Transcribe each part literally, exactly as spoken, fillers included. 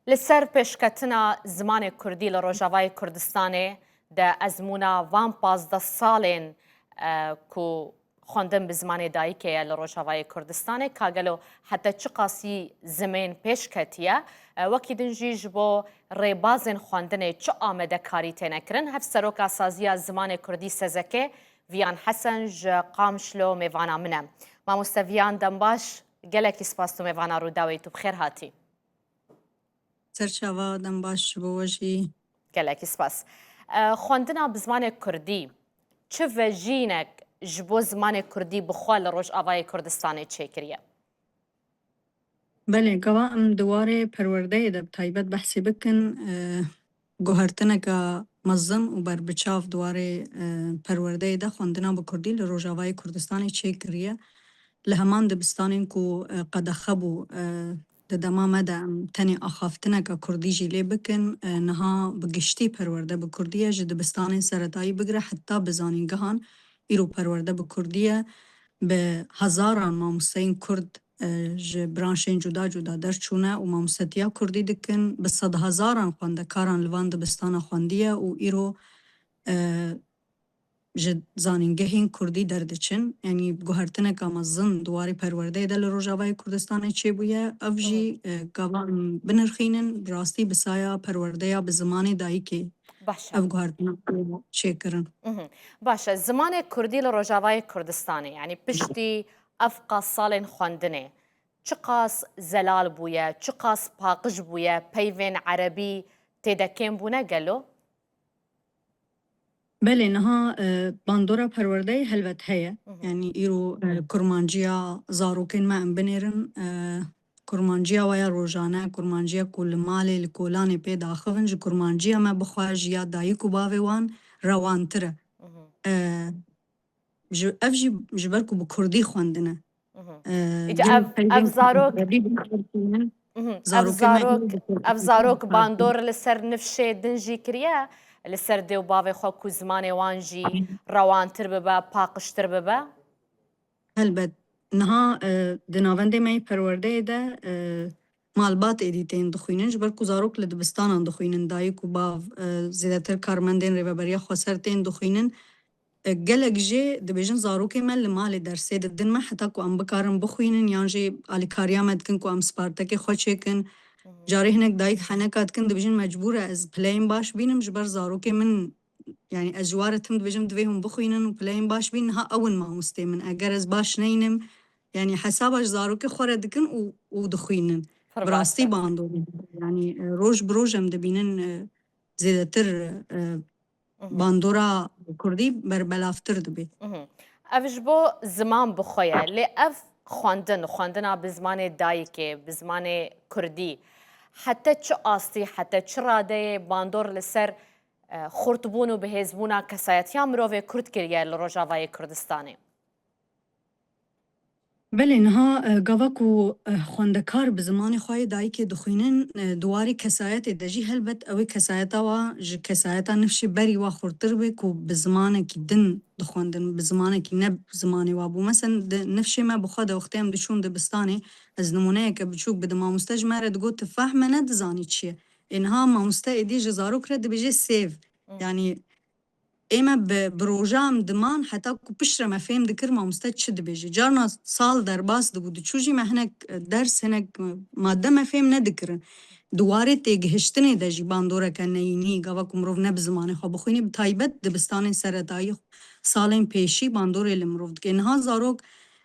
Li ser pêşketina zimanê kurdî li Rojavayê Kurdistanê de ezmûna van pazdeh salên, e, ku xwendin bi zimanê dayikê ye li Rojavayê Kurdistanê, ka gelo heta çiqasî zimên pêş ketiye? E, wekî din jî ji bo rêbazên xwendinê çi amadekarî têne kirin? Hevseroka Saziya Zimanê Kurdî, SEZEKê, Viyan Hesen ji Qamişlo mêvana min e. Mamoste Viyan, dem baş, gelekî spas tu mêvana Rûdawê, tu bi xêr hatî. Serçava, dem baş ji bo we jî. Gelekî spas. E, xwendina bi zimanê kurdî çi vejînek ji bo zimanê kurdî bi xwe li Rojavayê Kurdistanê çêkiriye? Belê, gava em di warê perwerdeyê de bi taybet behsê bikin, e, guhertineke mezin û berbiçav di warê, e, perwerdeyê de xwendina bi kurdî li Rojavayê Kurdistanê çêkiriye. Li heman dibistanên ku, e, qedexe bû, e, di dema me de em tenê axaftineke kurdî jî lê bikin, e, niha bi giştî perwerde bi kurdî ye, ji dibistanên seretayî bigire heta bi zanîngehan îro perwerde bi kurdî ye. Bi hezaran mamosteyên kurd, e, ji branşên cuda cuda derçûne û mamostetiya kurdî dikin. Bi sedhezaran xwendekaran li van dibistana xwendiye û îro, e, ji zanîngehên kurdî derdiçin. Yanî guhertineka mezin di warê perwerdeyê de li Rojavayê Kurdistanê çêbûye. Ev Hı hı. jî, e, gava em binirxînin, bi rastî bi saya perwerdeya bi zimanê dayikê Baş e. ev guhertina çêkirin. Mhm. Baş e. Zimanê kurdî li Rojavayê Kurdistanê, yanî piştî ev qas salên xwendinê, çiqas zelal bûye, çiqas paqij bûye, peyvên erebî tê de kêm bûne gelo? Belê, niha, e, bandora perwerdeyê helbet heye. Mhm. Yanî îro, e, Hı. kurmanciya zarokên me em binêrin, e, kurmanciya we ya rojane, kurmanciya ku li malê, li kolanê pê daxivin, ji kurmanciya me bixwe ji ya dayik û bavê wan rewantir e. Mhm. E, ji, ev jî ji ber ku bi kurdî xwendine. Mhm. E, Îca cem ev, peyvên ev zarok, erebî bi kurdî ne. Mhm. Ev Zarokê me zarok, îro bi kurdî ev zarok xwendin. bandor li ser nifşê din jî kiriye, li ser dê û bavê xwe ku zimanê wan jî rewantir bibe, paqijtir bibe? Helbet. Niha, e, di navendê me yê perwerdeyê de, e, malbat êdî tên dixwînin, ji ber ku zarok li dibistanan dixwînin, dayik û bav, e, zêdetir karmendên Rêveberiya Xweser tên dixwînin. E, gelek jê dibêjin zarokê me li malê dersê didin me, heta ku em bikarin bixwînin, yan jî alîkariya me dikin ku em spartekê xwe çêkin. Hı hı. Carê hinek dayik heneka dikin, dibêjin mecbûr e ez pileyên baş bînim, ji ber zarokê min, yanî ez ji wa re tim dibêjim divê hûn bixwînin û pileyên baş bînin, niha ew in mamostê min. Eger ez baş neynim, yanî hesaba ji zarokê xwe re dikin û, û dixwînin. Pir Bi baş rastî e. bandor e. Yanî, e, roj bi roj em dibînin, e, zêdetir, e, Mhm. bandora kurdî berbelavtir dibe. Mhm. Ev ji bo ziman bi xwe ye. Lê ev xwendin, xwendina bi zimanê dayikê, bi zimanê kurdî, heta çi astî, heta çi radeyê bandor li ser, e, xurtbûn û bihêzbûna kesayetiya mirovê kurd kiriye li Rojavayê Kurdistanê? Belê, niha, e, gava ku, e, xwendekar bi zimanê xwe yê dayikê dixwînin, e, di warê kesayetê de jî helbet ew ê kesayeta wa ji kesayeta nifşê berî wa xurtir be ku bi zimanekî din dixwendin, bi zimanekî ne zimanê wa bû. Mesen di nifşê me bi xwe de wextê em diçûn dibistanê, ez nimûneyeke biçûk bidim, mamoste ji me re digot, tu fehme nedizanî çi ye. Ê niha mamoste êdî ji zarok re dibêje sêv. Hmm. Yanî ê me bi, bi roja em diman, heta ku piştre me fêm dikir mamoste çi dibêje. Carna sal derbas dibû, diçû jî me hinek, e, ders, hinek, e, madde me fêm nedikirin. Di warê têgihiştinê de jî bandoreke neyînî, gava ku mirov ne bi zimanê xwe bixwînî, bi taybet dibistanên seretayî salên pêşî bandorê li mirov dike. Niha zarok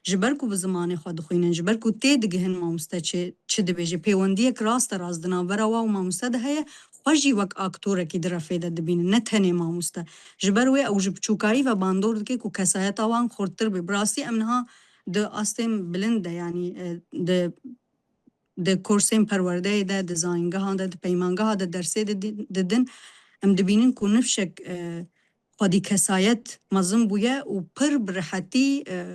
ji ber ku bi zimanê xwe dixwînin, ji ber ku tê digihin mamoste çi, çi dibêje, pêwendiyek raste rast di navbera wa û mamoste de heye, xwe jî wek aktorekî di refê de dibînin, ne tenê mamoste. Ji ber wê ew ji biçûkayî ve bandor dike ku kesayeta wan xurttir be. Bi rastî em niha di astên bilind de, yanî, e, di, di kursên perwerdeyê de, di zanîngehan de, di peymangeha de dersê didi-, didin, em dibînin ku nifşek, e, xwedî kesayet mezin bûye û pir bi rihetî, e,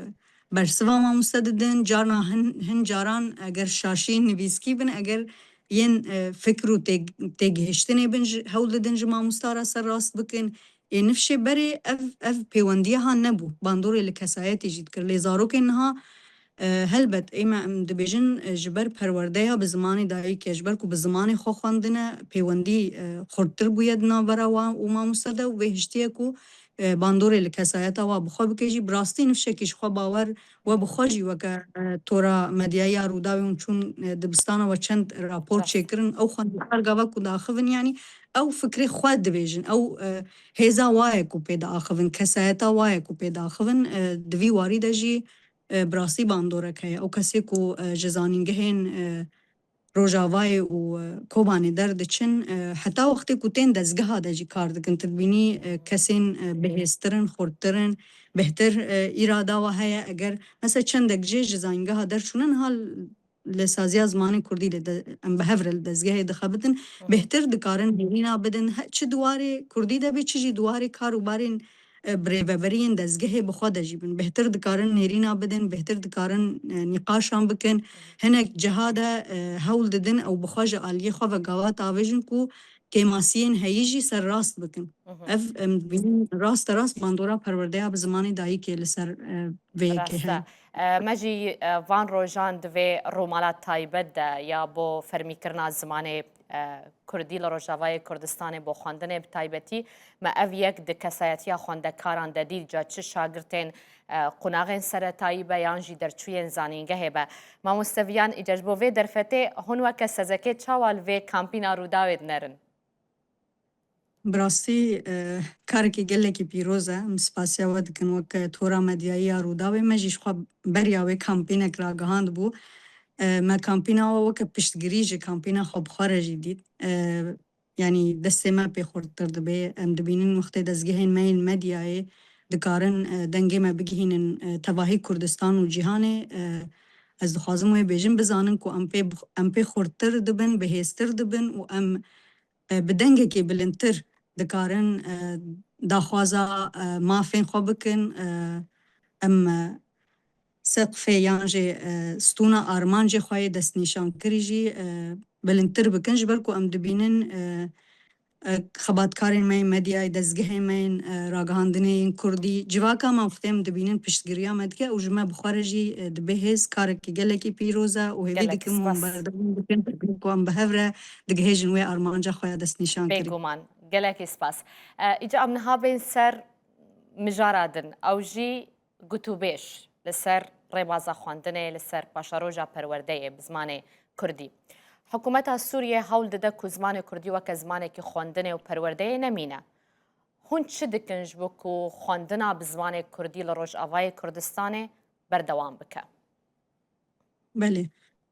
bersiva mamoste didin. Carna hin, hin caran eger şaşiyên nivîskî bin, eger yên, e, fikr û tê-, têgihiştinê bin, ji, hewl didin ji mamosta re ser rast bikin. Ê nifşê berê ev, ev pêwendiya han nebû. Bandorê li kesayetê jî dikir. Lê zarokên niha E, helbet, ême em dibêjin, e, ji ber perwerdeya bi zimanê dayikê, ji ber ku bi zimanê xwe xwendine, pêwendî, e, xurttir bûye di navbera wan û mamoste de û vê hiştiye ku, e, bandorê li kesayeta wa bi xwe bike jî, bi rastî nifşekî ji xwe bawer we bi xwe jî weke, e, tora medyayî ya Rûdawê hûn çûn, e, dibistana we çend rapor Rast. çêkirin, ew xwendekar gava ku diaxivin, yanî ew fikrê xwe dibêjin, ew, e, hêza wa ye ku pê diaxivin, kesayeta wa ye ku pê diaxivin, e, di vî warî de jî, e, bi rastî bandorek heye. Ew kesê ku, e, ji zanîngehên, e, Rojavayê û, e, Kobanê derdiçin, e, heta wextê ku tên dezgeha de jî kar dikin, tu dibînî, e, kesên, e, bihêztir in, xurttir in, bêhtir, e, îrada wa heye. Eger, mesela çendek cê ji zanîngeha derçûne, niha li saziya zimanê kurdî lê de, em bi hev re li dezgehê dixebitin, Hı hı. bêhtir dikarin hêrîna bidin, he, çi di warê kurdî de be, çi jî di warê kar û barên, e, birêveberiyên dezgehê bi xwe de jî bin. Bêhtir dikarin nêrîna bidin, bêhtir dikarin, e, nîqaşan bikin. Hinek ciha de, e, hewl didin ew bi xwe ji aliyê xwe ve gava tavêjin ku kêmasiyên heyî jî serrast bikin. Hı hı. Ev, em dibînin raste rast bandora perwerdeya bi zimanê dayikê li ser, e, vê yekê Rast e. heye. E, me jî, e, van rojan di vê rûmala taybet de ya bo fermîkirina zimanê, e, kurdî li Rojavayê Kurdistanê bo xwendinê bi taybetî me ev yek di kesayetiya xwendekaran de dît, ca çi şagirtên, e, qunaxên seretayî be yan jî derçûyên zanîngehê be. Mamoste Viyan, îca ji bo vê derfetê hûn weke sezekê çawa li vê kampîna Rûdawê dinerin? Bi rastî, e, karekî gelekî pîroz e. Em spasiya we dikin weke tora medyayî ya Rûdawê. Me jî ji xwe beriya wê kampînek ragihand bû. E, me kampîna we weke piştgirî ji kampîna xwe bi xwe re jî dît. E, yanî destê me pê xurttir dibe. Em dibînin wextê dezgehên me yên medyayê dikarin, e, dengê me bigihînin, e, tevahî Kurdistan û cîhanê, e, ez dixwazim wê bêjim, bizanin ku em pê, em pê xurttir dibin, bihêztir dibin û em, e, bi dengekê bilindtir dikarin, e, daxwaza, e, mafên xwe bikin, e, em, e, seqfê yan jî, e, stûna armancê xwe yê destnîşankirî jî, e, bilindtir bikin, ji ber ku em dibînin, e, e, xebatkarên me yên medyayê, dezgehên me yên, e, ragihandinê yên kurdî, civaka me wextê em dibînin piştgiriya me dike û ji me bi xwe re jî, e, dibe hêz, karekî gelekî pîroz e û hêvî Gelekî dikim hûn spas. berdewam bikin, ku em bi hev re digihêjin wê armanca xwe ya destnîşankirî. Bêguman, gelekî spas. E, îca em niha bên ser mijara din, ew jî gotûbêj li ser rêbaza xwendinê, li ser paşeroja perwerdeyê bi zimanê kurdî. Hikûmeta Sûriyê hewl dide ku zimanê kurdî weke zimanekî xwendinê û perwerdeyê nemîne. Hûn çi dikin ji bo ku xwendina bi zimanê kurdî li Rojavayê Kurdistanê berdewam bike? Belê.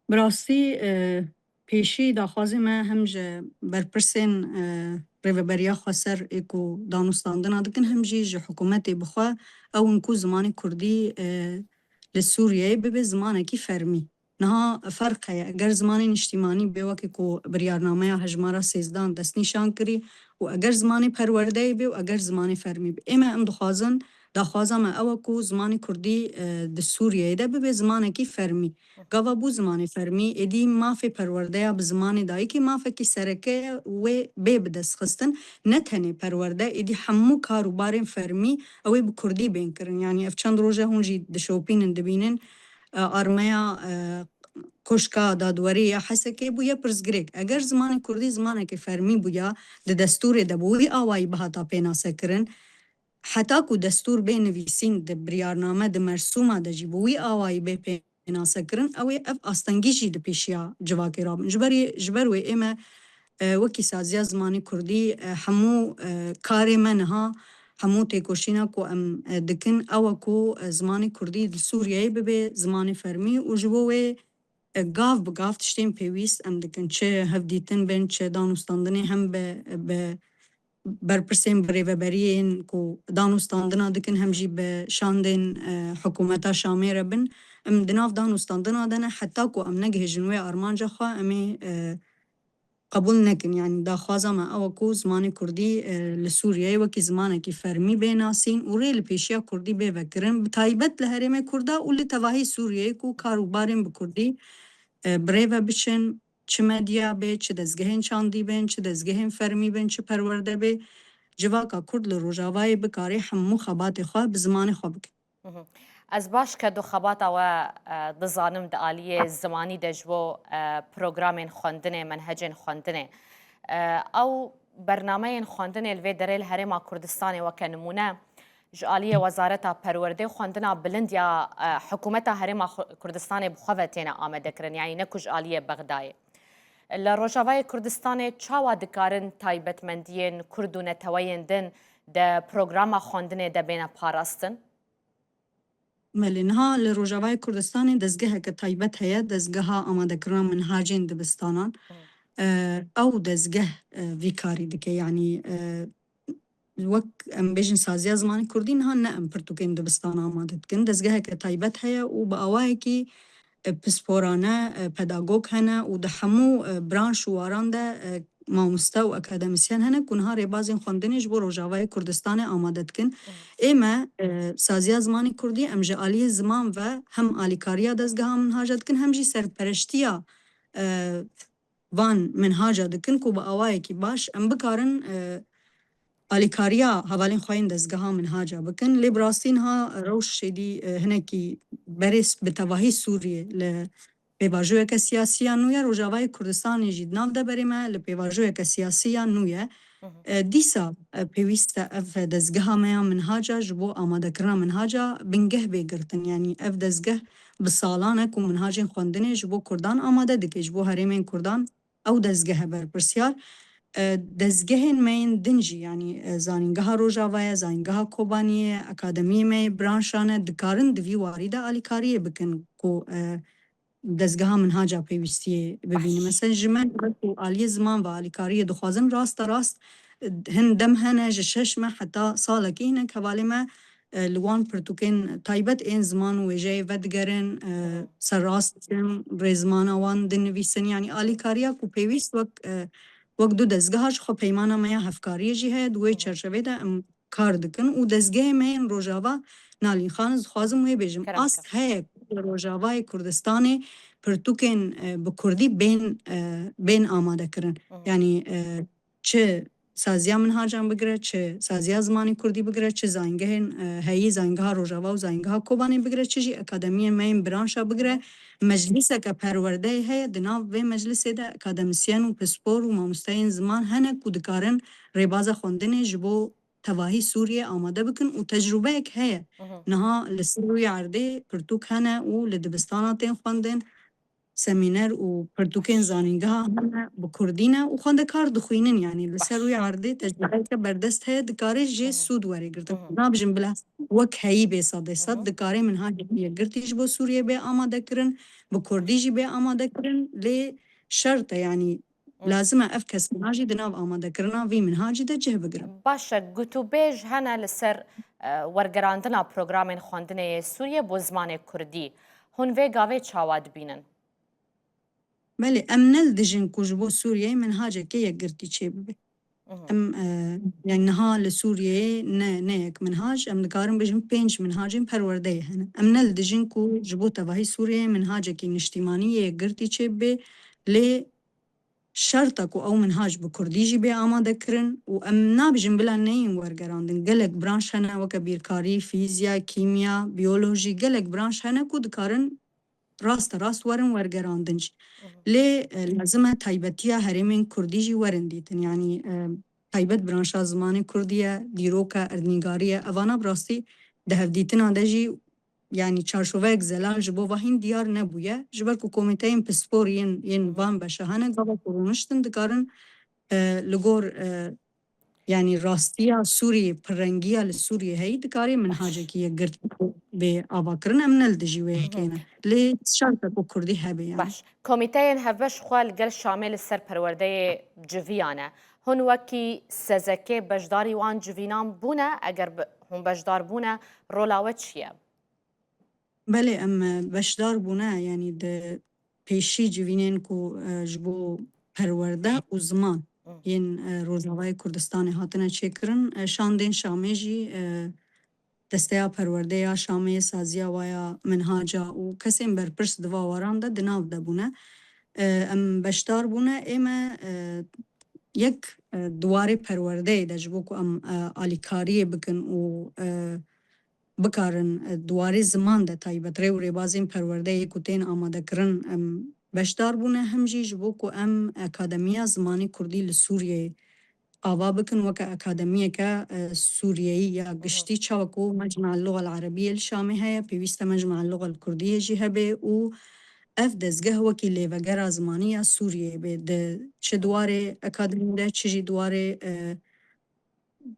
Bi rastî, e, pêşî daxwazê me hem ji berpirsên, e, Rêveberiya Xweser ê ku danûstandina dikin, hem jî ji hikûmetê bi xwe ew in ku zimanê kurdî, e, li Sûriyeyê bibe zimanekî fermî. Niha ferq heye. Eger zimanê niştîmanî bê wekî ku biryarnameya hejmara sêzdan destnîşan kirî û eger zimanê perwerdeyê bê û eger zimanê fermî bê. Ê me em dixwazin, daxwaza me ew e ku zimanê kurdî, e, di Sûriyeyê de bibe zimanekî fermî. Gava bû zimanê fermî, êdî mafê perwerdeya bi zimanê dayikê mafekî sereke ye û wê bê bidestxistin. Ne tenê perwerde, êdî hemû kar û barên fermî ew ê bi kurdî bên kirin. Yanî ev çend roj e hûn jî dişopînin, dibînin, e, armeya, e, Koşka Dadwerê ya Hesekê bûye pirsgirêk. Eger zimanê kurdî zimanekî fermî bûya, di destûrê de bi wî awayî bihata pênasekirin, heta ku destûr bê nivîsîn, di biryarname, di mersûma de jî bi wî awayî bê pênasekirin, ew ê ev astengî jî di pêşiya civakê rabin. Ji berî, ji ber wê ê me, e, wekî Saziya Zimanê Kurdî, e, hemû, e, karê me niha, hemû têkoşîna ku em, e, dikin, ew e ku, e, zimanê kurdî li Sûriyeyê bibe zimanê fermî û ji bo wê, e, gav bi gav tiştên pêwîst em dikin. Çi hevdîtin bin, çi danûstandinê hem bi, bi berpirsên birêveberiyên ku danûstandina dikin, hem jî bi şandên, e, hikûmeta Şamê re bin. Em di nav danûstandina de ne, heta ku em negihêjin wê armanca xwe, em ê, e, qebûl nekin. Yanî daxwaza me ew e ku zimanê kurdî, e, li Sûriyeyê wekî zimanekî fermî bê nasîn û rê li pêşiya kurdî bê vekirin, bi taybet li herêmê kurda û li tevahî Sûriyeyê ku kar û barên bi kurdî, e, bi rê ve biçin, çi medya bê, çi dezgehên çandî bin, çi dezgehên fermî bin, çi perwerde bê, civaka kurd li Rojavayê bikare hemû xebatê xwe bi zimanê xwe bike. Mhm. Ez baş kedo xebata we, e, dizanim di aliyê zimanî de ji bo, e, programên xwendinê, menhecên xwendinê. E, ew bernameyên xwendinê li vê derê li Herêma Kurdistanê weke nimûne ji aliyê Wezareta Perwerdê û Xwendina Bilind ya, e, Hikûmeta Herêma Xu-, Kurdistanê bi xwe ve têne amadekirin, yanî ne ku ji aliyê Bexdayê. Li Rojavayê Kurdistanê çawa dikarin taybetmendiyên Kurd û neteweyên din di programa xwendinê de bêne parastin? Belê, niha li Rojavayê Kurdistanê dezgeheke taybet heye, dezgeha amadekirina minhacên dibistanan. Hmm. E, ew dezgeh, e, vî karî dike, yanî, e, wek em bêjin saziya zimanê kurdî, niha ne em pirtûkên dibistana amade dikin. Dezgeheke taybet heye û bi awayekî, e, pisporane, e, pedagog hene û di hemû, e, branş û waran de, e, mamoste û akademisyen hene ku niha rêbazên xwendinê ji bo Rojavayê Kurdistanê amade dikin. Ê me, e, saziya zimanê kurdî em ji aliyê ziman ve hem alîkariya dezgeha minhaca dikin hem jî serpereştiya, e, van minhaca dikin ku bi awayekî baş em bikarin, e, alîkariya hevalên xwe yên dezgeha minhaca bikin. Lê bi rastî niha rewş şêdî, e, hinekî berê s-, bi tevahî Sûriyê li pêvajoyeke siyasî ya nû ye, Rojavayê Kurdistanê jî di nav de berê me li pêvajoyeke siyasî ya nû ye. Hı hı. E, dîsa, e, pêwîst e ev dezgeha me ya minhaca ji bo amadekirina minhaca bingeh bê girtin. Yanî ev dezgeh bi salan e ku minhacên xwendinê ji bo kurdan amade dike, ji bo herêmên kurdan ew dezgeh e berpirsiyar. E, dezgehên me yên din jî, yanî, e, Zanîngeha Rojava ye, Zanîngeha Kobaniyê ye, akademiyê me yê branşan e, dikarin di vî warî de alîkariyê bikin ku, e, dezgeha minhaca pêwîstiyê bibînin. Baş. Mesela ji me wekî aliyê ziman ve alîkariyê dixwazin, raste rast, e, hin dem hene ji şeş meh heta salekî hinek hevalê me, e, li wan pirtûkên taybet ên ziman û wêjeyê vedigerin, e, Hı hı. ser rast dikin, rêzmana wan dinivîsin. Yanî alîkariya ku pêwîst wek, e, wek du dezgeha ji xwe peymana me ya hevkariyê jî heye. Di wê Hı hı. çerçevê de em kar dikin û dezgehê me yên Rojava, Nalîn Xan, ez dixwazim wê bêjim, Kerem ast bike. heye ku li Rojavayê Kurdistanê pirtûkên, e, bi kurdî bên, e, bên amade kirin. Hı hı. Yanî, e, çi saziya minhacan bigire, çi saziya zimanê kurdî bigire, çi zayîngehên, e, heyî, Zayîngeha Rojava û Zayîngeha Kobanê bigire, çi jî akademiyên me yên branşa bigire, Hı hı. meclîseke perwerdeyê heye, di nav vê meclisê de akademisyen û pispor û mamosteyên ziman hene ku dikarin rêbaza xwendinê ji bo tevahî Sûriyê amade bikin û tecrûbeyek heye. Hı hı. Niha li ser rûyê erdê pirtûk hene û li dibistana tên xwendin, semîner û pirtûkên zanîngeha hene bi kurdî ne û xwendekar dixwînin, yanî li ser Baş. rûyê erdê tecrûbeyeke berdest heye, dikare jê Hı hı. sûd were girtin. Hı hı. Nabêjim bila wek heyî bê sedê sed, Hı hı. dikare minhacekî yekgirtî ji bo Sûriyê bê amade kirin, bi kurdî jî bê amade kirin, lê şert e, yanî Hı. lazim e ev kesana jî di nav amadekirina vî minhacî de cih bigirin. Baş e, gotûbêj hene li ser, e, wergerandina programên xwendinê yê Sûriyê bo zimanê kurdî. Hûn vê gavê çawa dibînin? Belê, em ne li dijîn ku ji bo Sûriyeyê minhacekê yekgirtî çêbibe. Mhm. Em, e, yani niha li Sûriyeyê ne, ne yek minhac, em dikarin bêjin pênc minhacên perwerdeyê hene. Em ne li dijîn ku ji bo tevahî Sûriyeyê minhacekî niştîmanî yê yekgirtî çêbibe, lê şert e ku ew minhac bi kurdî jî bê amade kirin û em nabêjin bila neyên wergerandin. Gelek branş hene weke bîrkarî, fîzya, kîmya, biyolojî, gelek branş hene ku dikarin raste rast werin wergerandin jî. Mhm. Lê, e, lazim e taybetiya herêmên kurdî jî werin dîtin. Yanî, e, taybet branşa zimanê kurdî ye, dîrok e, erdnîgarî ye. Evana bi rastî di hevdîtina de jî, yanî çarşoveyek zelal ji bo va hîn diyar nebûye. Ji ber ku komîteyên pispor yên, yên Mhm. van beşa hene, gava ku rûniştin dikarin, e, li gor, e, yanî rastiya Sûriyê, pirrengiya li Sûriyê heyî, dikarê minhacekî yekgirtî bê avakirin, em ne li dijî wê Hı hı. yekê ne. Lê şert e ku kurdî hebe, yanî. Baş. Komîteyên hevbeş xwe li gel Şamê li ser perwerdeyê civiyane. Hûn wekî sezekê beşdarî wan civînan bûne? Eger bi-, hûn beşdar bûne, rola we çi ye? Belê, em, e, beşdar bûne, yanî di pêşî civînên ku, e, ji bo perwerde û ziman Hı. yên, e, Rojavayê Kurdistanê hatine çêkirin. E, şandên Şamê jî, e, Desteya Perwerdê ya Şamê, saziya wa ya minhaca û kesên berpirs di va waran de di nav de bûne. E, em beşdar bûne, ê me, e, yek, e, di warê perwerdeyê de ji bo ku em, e, alîkariyê bikin û, e, bikarin, e, di warê ziman de taybet rê û rêbazên perwerdeyê ku tên amadekirin, em beşdar bûne, hem jî ji bo ku em Akademiya Zimanê Kurdî li Sûriyeyê ava bikin weke akademiyeke, e, Sûriyeyî ya giştî, çawa ku Mecmuel Lugal Erebiyê li Şamê heye, pêwîst e Mecmuel Lugal Kurdiyê jî hebe û ev dezgeh wekî lêvegera zimanî ya Sûriyeyê bê, di çi di warê akademî de, çi jî di warê, e,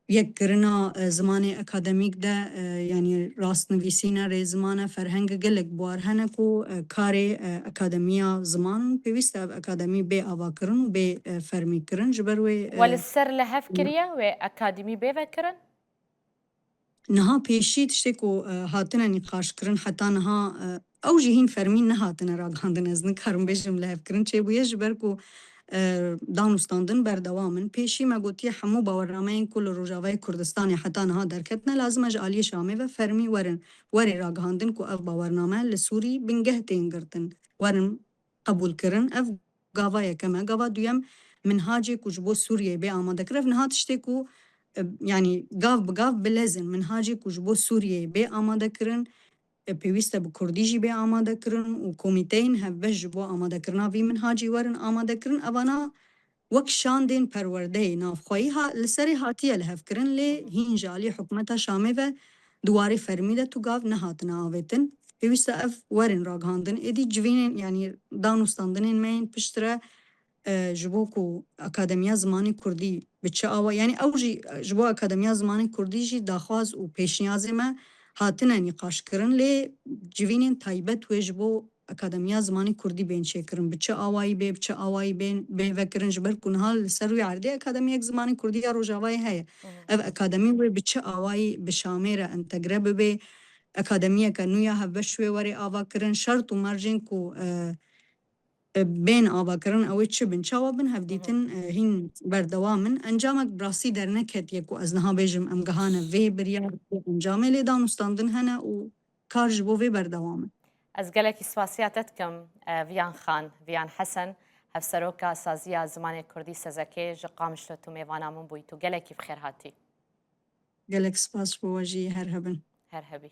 yekkirina, e, zimanê akademîk de, e, yanî rastnivîsîne, rêzimane, ferhenge gelek buar hene ku, e, karê, e, akademiya ziman in. Pêwîst e ev akademî bê avakirin û bê, e, fermîkirin. Ji ber wê, We li e, ser li hev kiriye wê akademî bê vekirin? Niha pêşî tiştê ku, e, hatine nîqaşkirin heta niha, e, ew jî hîn fermî nehatine ragihandin. Ez nikarim bêjim lihevkirin çêbûye, ji ber ku, e, danûstandin berdewam in. Pêşî me gotiye hemû bawernameyên ku li Rojavayê Kurdistanê heta niha derketine, lazim e ji aliyê Şamê ve fermî werin, werê ragihandin ku ev bawername li Sûrî bingeh tên girtin, werin qebûlkirin. Ev gava yekem e. Gava duyem, minhacê ku ji bo Sûriyeyê bê amadekirin, ev niha tiştê ku, e, yanî gav bi gav bilezin. Minhacê ku ji bo Sûriyeyê bê amadekirin, e, pêwîst e bi kurdî jî bê amadekirin û komîteyên hevbeş ji bo amadekirina vî minhacî werin amadekirin. Evana wek şandên perwerdeyê navxweyî ha, li serê hatiye lihevkirin, lê hîn ji alî hikûmeta Şamê ve di warê fermî de tu gav nehatine avêtin. Pêwîst e ev werin ragihandin. Êdî civînên, yanî danûstandinên me yên piştre, e, ji bo ku Akademiya Zimanê Kurdî bi çi awa, yanî ew jî, e, ji bo Akademiya Zimanê Kurdî jî daxwaz û pêşniyazê me hatine nîqaşkirin, lê civînên taybet wê ji bo Akademiya Zimanê Kurdî bên çêkirin, bi çi awayî bê, bi çi awayî bên, bê vekirin, ji ber ku niha li ser wî erdê Akademiyek Zimanê Kurdî ya Rojavayê heye. Hı hı. Ev akademî wê bi çi awayî bi Şamê re entegre bibe, akademiyeke nû ya hevbeş wê were avakirin, şert û mercên ku, e, e, bên avakirin, ew ê çi bin, çawa bin, hevdîtin, e, hîn berdewam in. Encamek bi rastî derneketiye ku ez niha bêjim em gihane vê biryar, vê encamê, lê danûstandin hene û kar ji bo vê berdewam e. Ez gelekî spasiya te dikim, e, Viyan Xan, Viyan Hesen, Hevseroka Saziya Zimanê Kurdî, SEZEKê, ji Qamişlo tu mêvana min bûyî. Tu gelekî bi xêr hatî. Gelek spas ji bo we jî, her hebin. Her hebî.